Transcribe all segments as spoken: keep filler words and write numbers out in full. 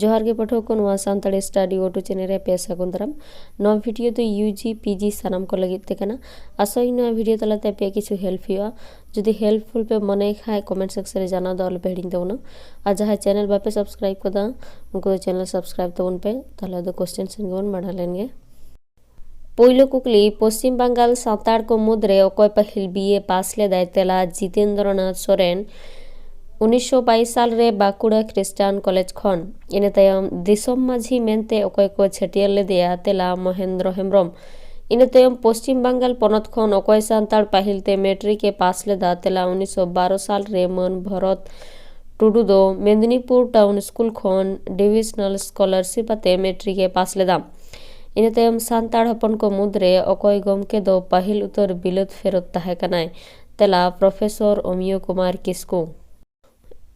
ᱡᱚᱦᱟᱨ ᱜᱮ ᱯᱟᱹᱴᱷᱩᱣᱟᱹ ᱠᱚ, ᱱᱚᱣᱟ ᱥᱟᱱᱛᱟᱲᱤ ᱥᱴᱟᱰᱤ ᱳ ᱴᱩ ᱪᱮᱱᱮᱞ ᱨᱮ ᱟᱯᱮ ᱥᱟᱹᱜᱩᱱ ᱫᱟᱨᱟᱢ᱾ ᱱᱚᱣᱟ ᱵᱷᱤᱰᱤᱭᱳ ᱫᱚ ᱭᱩ ᱡᱤ, ᱯᱤ ᱡᱤ ᱥᱟᱱᱟᱢ ᱠᱚ ᱞᱟᱹᱜᱤᱫ ᱛᱮ ᱠᱟᱱᱟ᱾ ᱟᱥᱚᱜ ᱟᱹᱧ ᱱᱚᱣᱟ ᱵᱷᱤᱰᱤᱭᱳ ᱛᱟᱞᱟᱛᱮ ᱟᱯᱮᱭᱟᱜ ᱠᱤᱪᱷᱩ ᱦᱮᱞᱯ ᱦᱩᱭᱩᱜᱼᱟ᱾ ᱡᱩᱫᱤ ᱦᱮᱞᱯᱯᱷᱩᱞ ᱯᱮ ᱢᱚᱱᱮᱭ ᱠᱷᱟᱡ ᱠᱚᱢᱮᱱᱴ ᱥᱮᱠᱥᱚᱱ ᱨᱮ ᱡᱟᱱᱟᱣ ᱫᱚ ᱟᱞᱚᱯᱮ ᱦᱤᱲᱤᱧ ᱛᱟᱵᱚᱱᱟ᱾ ᱟᱨ ᱡᱟᱦᱟᱸᱭ ᱪᱮᱱᱮᱞ ᱵᱟᱯᱮ ᱥᱟᱵᱥᱠᱨᱟᱭᱤᱵ ᱠᱟᱫᱟ, ᱩᱱᱠᱩ ᱫᱚ ᱪᱮᱱᱮᱞ ᱥᱟᱵᱥᱠᱨᱟᱭᱤᱵ ᱛᱟᱵᱚᱱ ᱯᱮ᱾ ᱛᱟᱦᱞᱮ ᱟᱫᱚ ᱠᱚᱥᱪᱮᱱ ᱥᱮᱱ ᱜᱮᱵᱚᱱ ᱢᱟᱲᱟᱝ ᱞᱮᱱ ᱜᱮ᱾ ᱯᱳᱭᱞᱳ ᱠᱩᱠᱞᱤ, ᱯᱚᱥᱪᱤᱢ ᱵᱟᱝᱜᱟᱞ ᱥᱟᱱᱛᱟᱲ ᱠᱚ ᱢᱩᱫᱽᱨᱮ ᱚᱠᱚᱭ ᱯᱟᱹᱦᱤᱞ ᱵᱤ ᱮ ᱯᱟᱥ ᱞᱮᱫᱟᱭ? ᱛᱮᱞᱟ, ᱡᱤᱛᱮᱱᱫᱨᱚᱱᱟᱛᱷ ᱥᱚᱨᱮᱱ, ᱩᱱᱤᱥᱥᱚ ᱵᱟᱭᱤᱥ ᱥᱟᱞ ᱨᱮ ᱵᱟᱸᱠᱩᱲᱟ ᱠᱷᱨᱤᱥᱴᱟᱱ ᱠᱚᱞᱮᱡᱽ ᱠᱷᱚᱱ᱾ ᱤᱱᱟᱹ ᱛᱟᱭᱚᱢ ᱫᱤᱥᱚᱢ ᱢᱟᱹᱡᱷᱤ ᱢᱮᱱᱛᱮ ᱚᱠᱚᱭ ᱠᱚ ᱪᱷᱟᱹᱴᱭᱟᱹᱨ ᱞᱮᱫᱮᱭᱟ? ᱛᱮᱞᱟ, ᱢᱚᱦᱮᱱᱫᱨᱚ ᱦᱮᱢᱵᱨᱚᱢ᱾ ᱤᱱᱟᱹ ᱛᱟᱭᱚᱢ ᱯᱚᱥᱪᱤᱢ ᱵᱟᱝᱜᱟᱞ ᱯᱚᱱᱚᱛ ᱠᱷᱚᱱ ᱚᱠᱚᱭ ᱥᱟᱱᱛᱟᱲ ᱯᱟᱹᱦᱤᱞ ᱛᱮ ᱢᱮᱴᱨᱤᱠ ᱮ ᱯᱟᱥ ᱞᱮᱫᱟ? ᱛᱮᱞᱟ, ᱩᱱᱤᱥᱥᱚ ᱵᱟᱨᱚ ᱥᱟᱞ ᱨᱮ ᱢᱟᱹᱱ ᱵᱷᱚᱨᱚᱛ ᱴᱩᱰᱩ ᱫᱚ ᱢᱮᱫᱽᱱᱤᱯᱩᱨ ᱴᱟᱣᱩᱱ ᱥᱠᱩᱞ ᱠᱷᱚᱱ ᱰᱤᱵᱷᱤᱥᱚᱱᱟᱞ ᱥᱠᱚᱞᱟᱨᱥᱤᱯ ᱟᱛᱮ ᱢᱮᱴᱨᱤᱠ ᱮ ᱯᱟᱥ ᱞᱮᱫᱟ᱾ ᱤᱱᱟᱹ ᱛᱟᱭᱚᱢ ᱥᱟᱱᱛᱟᱲ ᱦᱚᱯᱚᱱ ᱠᱚ ᱢᱩᱫᱽᱨᱮ ᱚᱠᱚᱭ ᱜᱚᱢᱠᱮ ᱫᱚ ᱯᱟᱹᱦᱤᱞ ᱩᱛᱟᱹᱨ ᱵᱤᱞᱟᱹᱛ ᱯᱷᱮᱨᱚᱛ ᱛᱟᱦᱮᱸ ᱠᱟᱱᱟᱭ? ᱛᱮᱞᱟ, ᱯᱨᱚᱯᱷᱮᱥᱚᱨ ᱚᱢᱤᱭᱚ ᱠᱩᱢᱟᱨ ᱠᱤᱥᱠᱩ᱾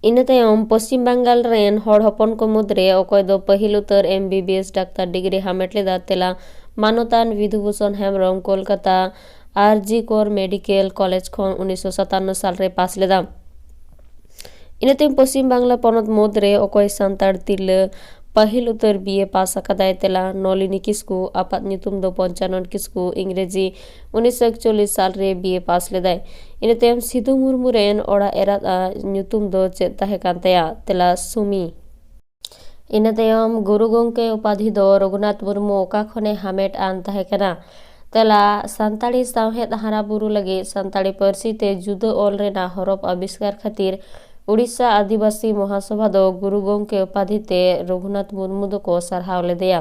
ᱤᱱᱟᱹ ᱛᱟᱭᱚᱢ ᱯᱚᱥᱪᱤᱢ ᱵᱟᱝᱜᱟᱞ ᱨᱮᱱ ᱦᱚᱲ ᱦᱚᱯᱚᱱ ᱠᱚ ᱢᱩᱫᱽᱨᱮ ᱚᱠᱚᱭ ᱫᱚ ᱯᱟᱹᱦᱤᱞ ᱩᱛᱟᱹᱨ M B B S doctor degree ᱦᱟᱢᱮᱴ ᱞᱮᱫᱟ? ᱛᱮᱞᱟ, ᱢᱟᱱᱚᱛᱟᱱ ᱵᱤᱫᱷᱩᱵᱷᱩᱥᱚᱱ ᱦᱮᱢᱵᱨᱚᱢ, ᱠᱳᱞᱠᱟᱛᱟ ᱟᱨ ᱡᱤ ᱠᱚᱨ ᱢᱮᱰᱤᱠᱮᱞ ᱠᱚᱞᱮᱡᱽ ᱠᱷᱚᱱ ᱩᱱᱤᱥᱥᱚ ᱥᱟᱛᱟᱱᱱᱚ ᱥᱟᱞ ᱨᱮ ᱯᱟᱥ ᱞᱮᱫᱟ᱾ ᱤᱱᱟᱹ ᱛᱟᱭᱚᱢ ᱯᱚᱥᱪᱤᱢ ᱵᱟᱝᱞᱟ ᱯᱚᱱᱚᱛ ᱢᱩᱫᱽ ᱨᱮ ᱚᱠᱚᱭ ᱥᱟᱱᱛᱟᱲ ᱛᱤᱨᱞᱟᱹ ᱯᱟᱹᱦᱤᱞ ᱩᱛᱟᱹᱨ ᱵᱤ ᱮ ᱯᱟᱥ ᱟᱠᱟᱫᱟᱭ? ᱛᱮᱞᱟ, ᱱᱚᱞᱤᱱᱤ ᱠᱤᱥᱠᱩ, ᱟᱯᱟᱛ ᱧᱩᱛᱩᱢ ᱫᱚ ᱯᱚᱧᱪᱟᱱᱚᱱ ᱠᱤᱥᱠᱩ, ᱤᱝᱨᱮᱡᱤ ᱩᱱᱤᱥᱥᱚ ᱮᱠᱪᱚᱞᱞᱤᱥ ᱥᱟᱞ ᱨᱮ ᱵᱤ ᱮ ᱯᱟᱥ ᱞᱮᱫᱟᱭ᱾ ᱤᱱᱟᱹ ᱛᱟᱭᱚᱢ ᱥᱤᱫᱷᱩ ᱢᱩᱨᱢᱩ ᱨᱮᱱ ᱚᱲᱟᱜ ᱮᱨᱟᱛ ᱟᱜ ᱧᱩᱛᱩᱢ ᱫᱚ ᱪᱮᱫ ᱛᱟᱦᱮᱸ ᱠᱟᱱ ᱛᱟᱭᱟ? ᱛᱮᱞᱟ, ᱥᱩᱢᱤ᱾ ᱤᱱᱟᱹ ᱛᱟᱭᱚᱢ ᱜᱩᱨᱩ ᱜᱚᱢᱠᱮ ᱩᱯᱟᱫᱷᱤ ᱫᱚ ᱨᱚᱜᱷᱩᱱᱟᱛᱷ ᱢᱩᱨᱢᱩ ᱚᱠᱟ ᱠᱷᱚᱱᱮ ᱦᱟᱢᱮᱴ ᱟᱱ ᱛᱟᱦᱮᱸ ᱠᱟᱱᱟ? ᱛᱮᱞᱟ, ᱥᱟᱱᱛᱟᱲᱤ ᱥᱟᱶᱦᱮᱫ ᱦᱟᱨᱟ ᱵᱩᱨᱩ ᱞᱟᱹᱜᱤᱫ ᱥᱟᱱᱛᱟᱲᱤ ᱯᱟᱹᱨᱥᱤ ᱛᱮ ᱡᱩᱫᱟᱹ ᱚᱞ ᱨᱮᱱᱟᱜ ᱦᱚᱨᱚᱯ ᱟᱵᱤᱥᱠᱟᱨ ᱠᱷᱟᱹᱛᱤᱨ ᱩᱲᱤᱥᱥᱟ ᱟᱹᱫᱤᱵᱟᱹᱥᱤ ᱢᱚᱦᱟᱥᱚᱵᱷᱟ ᱫᱚ ᱜᱩᱨᱩ ᱜᱚᱢᱠᱮ ᱩᱯᱟᱫᱷᱤ ᱛᱮ ᱨᱚᱜᱷᱩᱱᱟᱛᱷ ᱢᱩᱨᱢᱩ ᱫᱚᱠᱚ ᱥᱟᱨᱦᱟᱣ ᱞᱮᱫᱮᱭᱟ᱾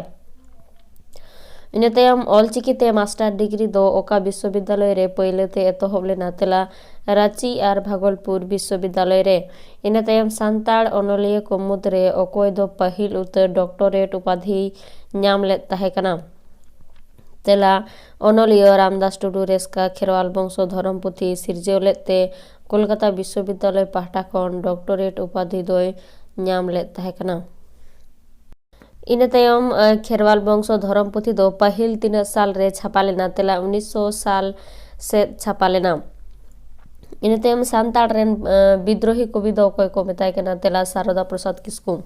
ᱤᱱᱟᱹ ᱛᱟᱭᱚᱢ ᱚᱞᱪᱤᱠᱤ ᱛᱮ ᱢᱟᱥᱴᱟᱨ ᱰᱤᱜᱽᱨᱤ ᱫᱚ ᱚᱠᱟ ᱵᱤᱥᱥᱚᱵᱤᱫᱽᱫᱟᱞᱚᱭ ᱨᱮ ᱯᱟᱹᱭᱞᱟᱹ ᱛᱮ ᱮᱛᱚᱦᱚᱵ ᱞᱮᱱᱟ? ᱛᱮᱞᱟ, ᱨᱟᱸᱪᱤ ᱟᱨ ᱵᱷᱟᱜᱚᱞᱯᱩᱨ ᱵᱤᱥᱥᱚᱵᱤᱫᱽᱫᱟᱞᱚᱭ ᱨᱮ᱾ ᱤᱱᱟᱹ ᱛᱟᱭᱚᱢ ᱥᱟᱱᱛᱟᱲ ᱚᱱᱚᱞᱤᱭᱟᱹ ᱠᱚ ᱢᱩᱫᱽᱨᱮ ᱚᱠᱚᱭ ᱫᱚ ᱯᱟᱹᱦᱤᱞ ᱩᱛᱟᱹᱨ ᱰᱚᱠᱴᱚᱨᱮᱴ ᱩᱯᱟᱫᱷᱤ ᱧᱟᱢ ᱞᱮᱫ ᱛᱟᱦᱮᱸ ᱠᱟᱱᱟ? ᱛᱮᱞᱟ, ᱚᱱᱚᱞᱤᱭᱟᱹ ᱨᱟᱢᱫᱟᱥ ᱴᱩᱰᱩ ᱨᱮᱥᱠᱟ ᱠᱷᱮᱨᱣᱟᱞ ᱵᱚᱝᱥᱚ ᱫᱷᱚᱨᱚᱢ ᱯᱩᱛᱷᱤ ᱥᱤᱨᱡᱟᱹᱣ ᱞᱮᱫ ᱛᱮ ᱠᱳᱞᱠᱟᱛᱟ ᱵᱤᱥᱥᱚᱵᱤᱫᱽᱫᱟᱞᱚᱭ ᱯᱟᱦᱴᱟ ᱠᱷᱚᱱ ᱰᱚᱠᱴᱚᱨᱮᱴ ᱩᱯᱟᱫᱷᱤ ᱫᱚᱭ ᱧᱟᱢ ᱞᱮᱫ ᱛᱟᱦᱮᱸ ᱠᱟᱱᱟ᱾ ᱤᱱᱟᱹ ᱛᱟᱭᱚᱢ, ᱟᱸ, ᱠᱷᱮᱨᱣᱟᱞ ᱵᱚᱝᱥᱚ ᱫᱷᱚᱨᱚᱢ ᱯᱩᱛᱷᱤ ᱫᱚ ᱯᱟᱹᱦᱤᱞ ᱛᱤᱱᱟᱹᱜ ᱥᱟᱞ ᱨᱮ ᱪᱷᱟᱯᱟ ᱞᱮᱱᱟ? ᱛᱮᱞᱟ, ᱩᱱᱤᱥᱥᱚ ᱥᱟᱞ ᱥᱮᱫ ᱪᱷᱟᱯᱟ ᱞᱮᱱᱟ᱾ ᱤᱱᱟᱹ ᱛᱟᱭᱚᱢ ᱥᱟᱱᱛᱟᱲ ᱨᱮᱱ, ᱟᱸ, ᱵᱤᱫᱽᱨᱳᱦᱤ ᱠᱚᱵᱤ ᱫᱚ ᱚᱠᱚᱭ ᱠᱚ ᱢᱮᱛᱟᱭ ᱠᱟᱱᱟ? ᱛᱮᱞᱟ, ᱥᱟᱨᱚᱫᱟ ᱯᱨᱚᱥᱟᱫᱽ ᱠᱤᱥᱠᱩ᱾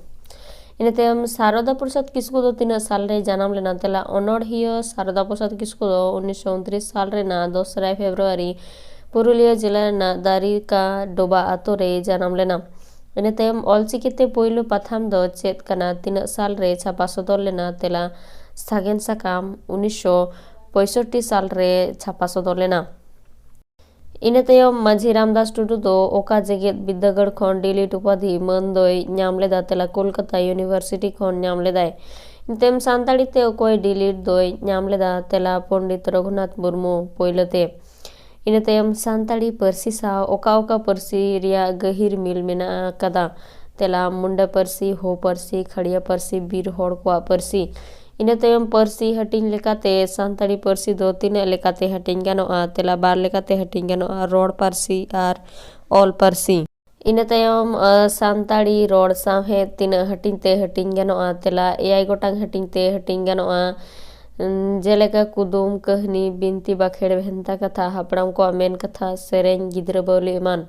ᱤᱱᱟᱹ ᱛᱟᱭᱚᱢ ᱥᱟᱨᱚᱫᱟ ᱯᱨᱚᱥᱟᱫᱽ ᱠᱤᱥᱠᱩ ᱫᱚ ᱛᱤᱱᱟᱹᱜ ᱥᱟᱞ ᱨᱮ ᱡᱟᱱᱟᱢ ᱞᱮᱱᱟ? ᱛᱮᱞᱟ, ᱚᱱᱚᱬᱦᱤᱭᱟᱹ ᱥᱟᱨᱚᱫᱟ ᱯᱨᱚᱥᱟᱫᱽ ᱠᱤᱥᱠᱩ ᱫᱚ ᱩᱱᱤᱥᱥᱚ ᱩᱱᱛᱨᱤᱥ ᱥᱟᱞ ᱨᱮᱱᱟᱜ ᱫᱚᱥᱨᱟᱭ ᱯᱷᱮᱵᱽᱨᱩᱣᱟᱨᱤ ᱯᱩᱨᱩᱞᱤᱭᱟᱹ ᱡᱮᱞᱟ ᱨᱮᱱᱟᱜ ᱫᱟᱨᱤᱠᱟ ᱰᱳᱵᱟ ᱟᱛᱳ ᱨᱮᱭ ᱡᱟᱱᱟᱢ ᱞᱮᱱᱟ᱾ ᱤᱱᱟᱹ ᱛᱟᱭᱚᱢ ᱚᱞᱪᱤᱠᱤ ᱛᱮ ᱯᱳᱭᱞᱳ ᱯᱟᱛᱷᱟᱢ ᱫᱚ ᱪᱮᱫ ᱠᱟᱱᱟ? ᱛᱤᱱᱟᱹᱜ ᱥᱟᱞ ᱨᱮ ᱪᱷᱟᱯᱟ ᱥᱚᱫᱚᱨ ᱞᱮᱱᱟ? ᱛᱮᱞᱟ, ᱥᱟᱜᱮᱱ ᱥᱟᱠᱟᱢ, ᱩᱱᱤᱥᱥᱚ ᱯᱚᱸᱭᱥᱚᱴᱴᱤ ᱥᱟᱞ ᱨᱮ ᱪᱷᱟᱯᱟ ᱥᱚᱫᱚᱨ ᱞᱮᱱᱟ᱾ ᱤᱱᱟᱹ ᱛᱟᱭᱚᱢ ᱢᱟᱹᱡᱷᱤ ᱨᱟᱢᱫᱟᱥ ᱴᱩᱰᱩ ᱫᱚ ᱚᱠᱟ ᱡᱮᱜᱮᱛ ᱵᱤᱨᱫᱟᱹᱜᱟᱲ ᱠᱷᱚᱱ ᱰᱤᱞᱤᱴ ᱩᱯᱟᱫᱷᱤ ᱢᱟᱹᱱ ᱫᱚᱭ ᱧᱟᱢ ᱞᱮᱫᱟ? ᱛᱮᱞᱟ, ᱠᱳᱞᱠᱟᱛᱟ ᱤᱭᱩᱱᱤᱵᱷᱟᱨᱥᱤᱴᱤ ᱠᱷᱚᱱ ᱧᱟᱢ ᱞᱮᱫᱟᱭ᱾ ᱤᱱᱟᱹ ᱛᱟᱭᱚᱢ ᱥᱟᱱᱛᱟᱲᱤ ᱛᱮ ᱚᱠᱚᱭ ᱰᱤᱞᱤᱴ ᱫᱚᱭ ᱧᱟᱢ ᱞᱮᱫᱟ? ᱛᱮᱞᱟ, ᱯᱚᱱᱰᱤᱛ ᱨᱚᱜᱷᱩᱱᱟᱛᱷ ᱢᱩᱨᱢᱩ ᱯᱳᱭᱞᱳ ᱛᱮ᱾ ᱤᱱᱟᱹ ᱛᱟᱭᱚᱢ ᱥᱟᱱᱛᱟᱲᱤ ᱯᱟᱹᱨᱥᱤ ᱥᱟᱶ ᱚᱠᱟ ᱚᱠᱟ ᱯᱟᱹᱨᱥᱤ ᱨᱮᱭᱟᱜ ᱜᱟᱹᱦᱤᱨ ᱢᱤᱞ ᱢᱮᱱᱟᱜ ᱟᱠᱟᱫᱟ? ᱛᱮᱞᱟ, ᱢᱩᱱᱰᱟ ᱯᱟᱹᱨᱥᱤ, ᱦᱳ ᱯᱟᱹᱨᱥᱤ, ᱠᱷᱟᱲᱤᱭᱟ ᱯᱟᱹᱨᱥᱤ, ᱵᱤᱨ ᱦᱚᱲ ᱠᱚᱣᱟᱜ ᱯᱟᱹᱨᱥᱤ᱾ ᱤᱱᱟᱹ ᱛᱟᱭᱚᱢ ᱯᱟᱹᱨᱥᱤ ᱦᱟᱹᱴᱤᱧ ᱞᱮᱠᱟᱛᱮ ᱥᱟᱱᱛᱟᱲᱤ ᱯᱟᱹᱨᱥᱤ ᱫᱚ ᱛᱤᱱᱟᱹᱜ ᱞᱮᱠᱟᱛᱮ ᱦᱟᱹᱴᱤᱧ ᱜᱟᱱᱚᱜᱼᱟ? ᱛᱮᱞᱟ, ᱵᱟᱨ ᱞᱮᱠᱟᱛᱮ ᱦᱟᱹᱴᱤᱧ ᱜᱟᱱᱚᱜᱼᱟ, ᱨᱚᱲ ᱯᱟᱹᱨᱥᱤ ᱟᱨ ᱚᱞ ᱯᱟᱹᱨᱥᱤ᱾ ᱤᱱᱟᱹ ᱛᱟᱭᱚᱢ, ᱟᱸ, ᱥᱟᱱᱛᱟᱲᱤ ᱨᱚᱲ ᱥᱟᱶᱦᱮᱫ ᱛᱤᱱᱟᱹᱜ ᱦᱟᱹᱴᱤᱧ ᱛᱮ ᱦᱟᱹᱴᱤᱧ ᱜᱟᱱᱚᱜᱼᱟ? ᱛᱮᱞᱟ, ᱮᱭᱟᱭ ᱜᱚᱴᱟᱝ ᱦᱟᱹᱴᱤᱧ ᱛᱮ ᱦᱟᱹᱴᱤᱧ ᱜᱟᱱᱚᱜᱼᱟ᱾ ᱩᱸ, ᱡᱮᱞᱮᱠᱟ ᱠᱩᱫᱩᱢ, ᱠᱟᱹᱦᱱᱤ, ᱵᱤᱱᱛᱤ ᱵᱟᱠᱷᱮᱲ, ᱵᱷᱮᱱᱛᱟ ᱠᱟᱛᱷᱟ, ᱦᱟᱯᱲᱟᱢ ᱠᱚᱣᱟᱜ ᱢᱮᱱ ᱠᱟᱛᱷᱟ, ᱥᱮᱨᱮᱧ, ᱜᱤᱫᱽᱨᱟᱹ ᱵᱟᱹᱣᱞᱤ ᱮᱢᱟᱱ᱾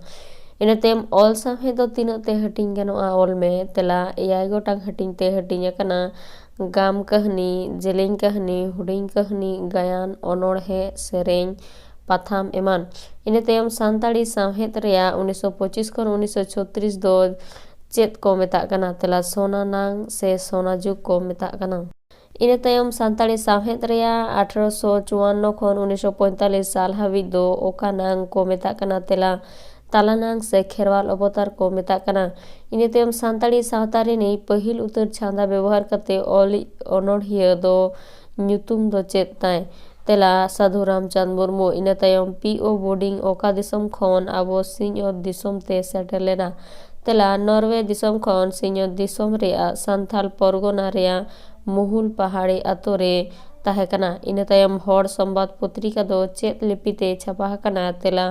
ᱤᱱᱟᱹ ᱛᱟᱭᱚᱢ ᱚᱞ ᱥᱟᱶᱦᱮᱫ ᱫᱚ ᱛᱤᱱᱟᱹᱜ ᱛᱮ ᱦᱟᱹᱴᱤᱧ ᱜᱟᱱᱚᱜᱼᱟ? ᱚᱞ ᱢᱮ᱾ ᱛᱮᱞᱟ, ᱮᱭᱟᱭ ᱜᱚᱴᱟᱝ ᱦᱟᱹᱴᱤᱧ ᱛᱮ ᱦᱟᱹᱴᱤᱧ ᱟᱠᱟᱱᱟ᱾ ᱜᱟᱢ ᱠᱟᱹᱦᱱᱤ, ᱡᱮᱞᱮᱧ ᱠᱟᱹᱦᱱᱤ, ᱦᱩᱰᱤᱧ ᱠᱟᱹᱦᱱᱤ, ᱜᱟᱭᱟᱱ, ᱚᱱᱚᱬᱦᱮ, ᱥᱮᱨᱮᱧ, ᱯᱟᱛᱷᱟᱢ ᱮᱢᱟᱱ᱾ ᱤᱱᱟᱹ ᱛᱟᱭᱚᱢ ᱥᱟᱱᱛᱟᱲᱤ ᱥᱟᱶᱦᱮᱫ ᱨᱮᱭᱟᱜ ᱩᱱᱤᱥᱥᱚ ᱯᱚᱸᱪᱤᱥ ᱠᱷᱚᱱ ᱩᱱᱤᱥᱥᱚ ᱪᱷᱚᱛᱨᱤᱥ ᱫᱚ ᱪᱮᱫ ᱠᱚ ᱢᱮᱛᱟᱜ ᱠᱟᱱᱟ? ᱛᱮᱞᱟ, ᱥᱚᱱᱟ ᱱᱟᱝ ᱥᱮ ᱥᱚᱱᱟ ᱡᱩᱜᱽ ᱠᱚ ᱢᱮᱛᱟᱜ ᱠᱟᱱᱟ᱾ ᱤᱱᱟᱹ ᱛᱟᱭᱚᱢ ᱥᱟᱱᱛᱟᱲᱤ ᱥᱟᱶᱦᱮᱫ ᱨᱮᱭᱟᱜ ᱟᱴᱷᱨᱚᱥᱚ ᱪᱩᱣᱟᱱᱱᱚ ᱠᱷᱚᱱ ᱩᱱᱤᱥᱥᱚ ᱯᱚᱸᱭᱛᱟᱞᱞᱤᱥ ᱥᱟᱞ ᱦᱟᱹᱵᱤᱡ ᱫᱚ ᱚᱠᱟ ᱱᱟᱝ ᱠᱚ ᱢᱮᱛᱟᱜ ᱠᱟᱱᱟ? ᱛᱮᱞᱟ, ᱛᱟᱞᱟ ᱱᱟᱝ ᱥᱮ ᱠᱷᱮᱨᱣᱟᱞ ᱚᱵᱚᱛᱟᱨ ᱠᱚ ᱢᱮᱛᱟᱜ ᱠᱟᱱᱟ᱾ ᱤᱱᱟᱹ ᱛᱟᱭᱚᱢ ᱥᱟᱱᱛᱟᱲᱤ ᱥᱟᱶᱛᱟ ᱨᱤᱱᱤᱡ ᱯᱟᱹᱦᱤᱞ ᱩᱛᱟᱹᱨ ᱪᱷᱟᱸᱫᱟ ᱵᱮᱵᱚᱦᱟᱨ ᱠᱟᱛᱮ ᱚᱞᱤᱡ ᱚᱱᱚᱬᱦᱤᱭᱟᱹ ᱫᱚ ᱧᱩᱛᱩᱢ ᱫᱚ ᱪᱮᱫ ᱛᱟᱭ? ᱛᱮᱞᱟ, ᱥᱟᱹᱫᱷᱩ ᱨᱟᱢᱪᱟᱸᱫᱽ ᱢᱩᱨᱢᱩ᱾ ᱤᱱᱟᱹ ᱛᱟᱭᱚᱢ ᱯᱤ ᱳ ᱵᱳᱰᱤᱝ ᱚᱠᱟ ᱫᱤᱥᱚᱢ ᱠᱷᱚᱱ ᱟᱵᱚ ᱥᱤᱧᱚᱛ ᱫᱤᱥᱚᱢ ᱛᱮ ᱥᱮᱴᱮᱨ ᱞᱮᱱᱟ? ᱛᱮᱞᱟ, ᱱᱚᱨᱣᱮ ᱫᱤᱥᱚᱢ ᱠᱷᱚᱱ ᱥᱤᱧᱚᱛ ᱫᱤᱥᱚᱢ ᱨᱮᱭᱟᱜ ᱥᱟᱱᱛᱷᱟᱞ ᱯᱚᱨᱜᱚᱱᱟ ᱨᱮᱭᱟᱜ ᱢᱩᱦᱩᱞ ᱯᱟᱦᱟᱲᱤ ᱟᱛᱳ ᱨᱮ ᱛᱟᱦᱮᱸ ᱠᱟᱱᱟ᱾ ᱤᱱᱟᱹ ᱛᱟᱭᱚᱢ ᱦᱚᱲ ᱥᱚᱢᱵᱟᱫ ᱯᱚᱛᱨᱤᱠᱟ ᱫᱚ ᱪᱮᱫ ᱞᱤᱯᱤ ᱛᱮ ᱪᱷᱟᱯᱟ ᱟᱠᱟᱱᱟ? ᱛᱮᱞᱟ,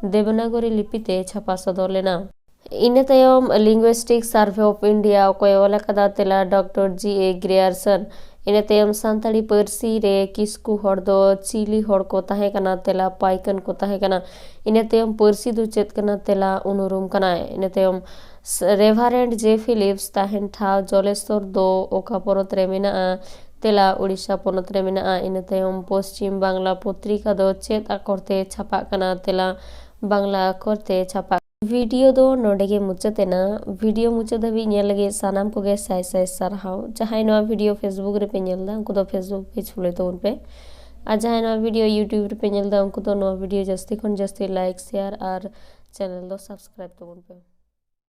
ᱫᱮᱵᱽᱱᱟᱜᱚᱨᱤ ᱞᱤᱯᱤ ᱛᱮ ᱪᱷᱟᱯᱟ ᱥᱚᱫᱚᱨ ᱞᱮᱱᱟ᱾ ᱤᱱᱟᱹ ᱛᱟᱭᱚᱢ Linguistic Survey of India ᱚᱠᱚᱭ ᱚᱞ ᱟᱠᱟᱫᱟ? ᱛᱮᱞᱟ, ᱰᱚᱠᱴᱚᱨ ᱡᱤ ᱮ ᱜᱨᱮᱭᱟᱨᱥᱚᱱ᱾ ᱤᱱᱟᱹ ᱛᱟᱭᱚᱢ ᱥᱟᱱᱛᱟᱲᱤ ᱯᱟᱹᱨᱥᱤ ᱨᱮ ᱠᱤᱥᱠᱩ ᱦᱚᱲ ᱫᱚ ᱪᱤᱞᱤ ᱦᱚᱲ ᱠᱚ ᱛᱟᱦᱮᱸ ᱠᱟᱱᱟ? ᱛᱮᱞᱟ, ᱯᱟᱭᱠᱟᱱ ᱠᱚ ᱛᱟᱦᱮᱸ ᱠᱟᱱᱟ᱾ ᱤᱱᱟᱹ ᱛᱟᱭᱚᱢ ᱯᱟᱹᱨᱥᱤ ᱫᱚ ᱪᱮᱫ ᱠᱟᱱᱟ? ᱛᱮᱞᱟ, ᱩᱱᱩᱨᱩᱢ ᱠᱟᱱᱟ᱾ ᱤᱱᱟᱹ ᱛᱟᱭᱚᱢ ᱨᱮᱵᱷᱟᱨᱮᱱᱰ ᱡᱮ ᱯᱷᱤᱞᱤᱯᱥ ᱛᱟᱦᱮᱱ ᱴᱷᱟᱶ ᱡᱚᱞᱮᱥᱚᱨ ᱫᱚ ᱚᱠᱟ ᱯᱚᱱᱚᱛ ᱨᱮ ᱢᱮᱱᱟᱜᱼᱟ? ᱛᱮᱞᱟ, ᱩᱲᱤᱥᱥᱟ ᱯᱚᱱᱚᱛ ᱨᱮ ᱢᱮᱱᱟᱜᱼᱟ᱾ ᱤᱱᱟᱹ ᱛᱟᱭᱚᱢ ᱯᱚᱥᱪᱤᱢ ᱵᱟᱝᱞᱟ ᱯᱚᱛᱨᱤᱠᱟ ᱫᱚ ᱪᱮᱫ ᱟᱠᱷᱚᱨ ᱛᱮ ᱪᱷᱟᱯᱟᱜ ᱠᱟᱱᱟ? ᱛᱮᱞᱟ, ᱵᱟᱝᱞᱟ ᱟᱠᱷᱚᱨ ᱛᱮ ᱪᱷᱟᱯᱟᱜ ᱠᱟᱱᱟ᱾ ᱵᱷᱤᱰᱤᱭᱳ ᱫᱚ ᱱᱚᱰᱮ ᱜᱮ ᱢᱩᱪᱟᱹᱫ ᱮᱱᱟ᱾ ᱵᱷᱤᱰᱤᱭᱳ ᱢᱩᱪᱟᱹᱫ ᱫᱷᱟᱹᱵᱤᱡ ᱧᱮᱞ ᱞᱟᱹᱜᱤᱫ ᱥᱟᱱᱟᱢ ᱠᱚᱜᱮ ᱥᱟᱭ ᱥᱟᱭ ᱥᱟᱨᱦᱟᱣ᱾ ᱡᱟᱦᱟᱸᱭ ᱱᱚᱣᱟ ᱵᱷᱤᱰᱤᱭᱳ Facebook ᱨᱮᱯᱮ ᱧᱮᱞ ᱮᱫᱟ, ᱩᱱᱠᱩ ᱫᱚ Facebook ᱯᱮᱡᱽ ᱯᱷᱚᱞᱳᱭ ᱛᱟᱵᱚᱱ ᱯᱮ᱾ ᱟᱨ ᱡᱟᱦᱟᱸᱭ ᱱᱚᱣᱟ ᱵᱷᱤᱰᱤᱭᱳ YouTube ᱨᱮᱯᱮ ᱧᱮᱞ ᱮᱫᱟ, ᱩᱱᱠᱩ ᱫᱚ ᱱᱚᱣᱟ ᱵᱷᱤᱰᱤᱭᱳ ᱡᱟᱹᱥᱛᱤ ᱠᱷᱚᱱ ᱡᱟᱹᱥᱛᱤ ᱞᱟᱭᱤᱠ, ᱥᱮᱭᱟᱨ ᱟᱨ ᱪᱮᱱᱮᱞ ᱫᱚ ᱥᱟᱵᱥᱠᱨᱟᱭᱤᱵ ᱛᱟᱵᱚᱱ ᱯᱮ᱾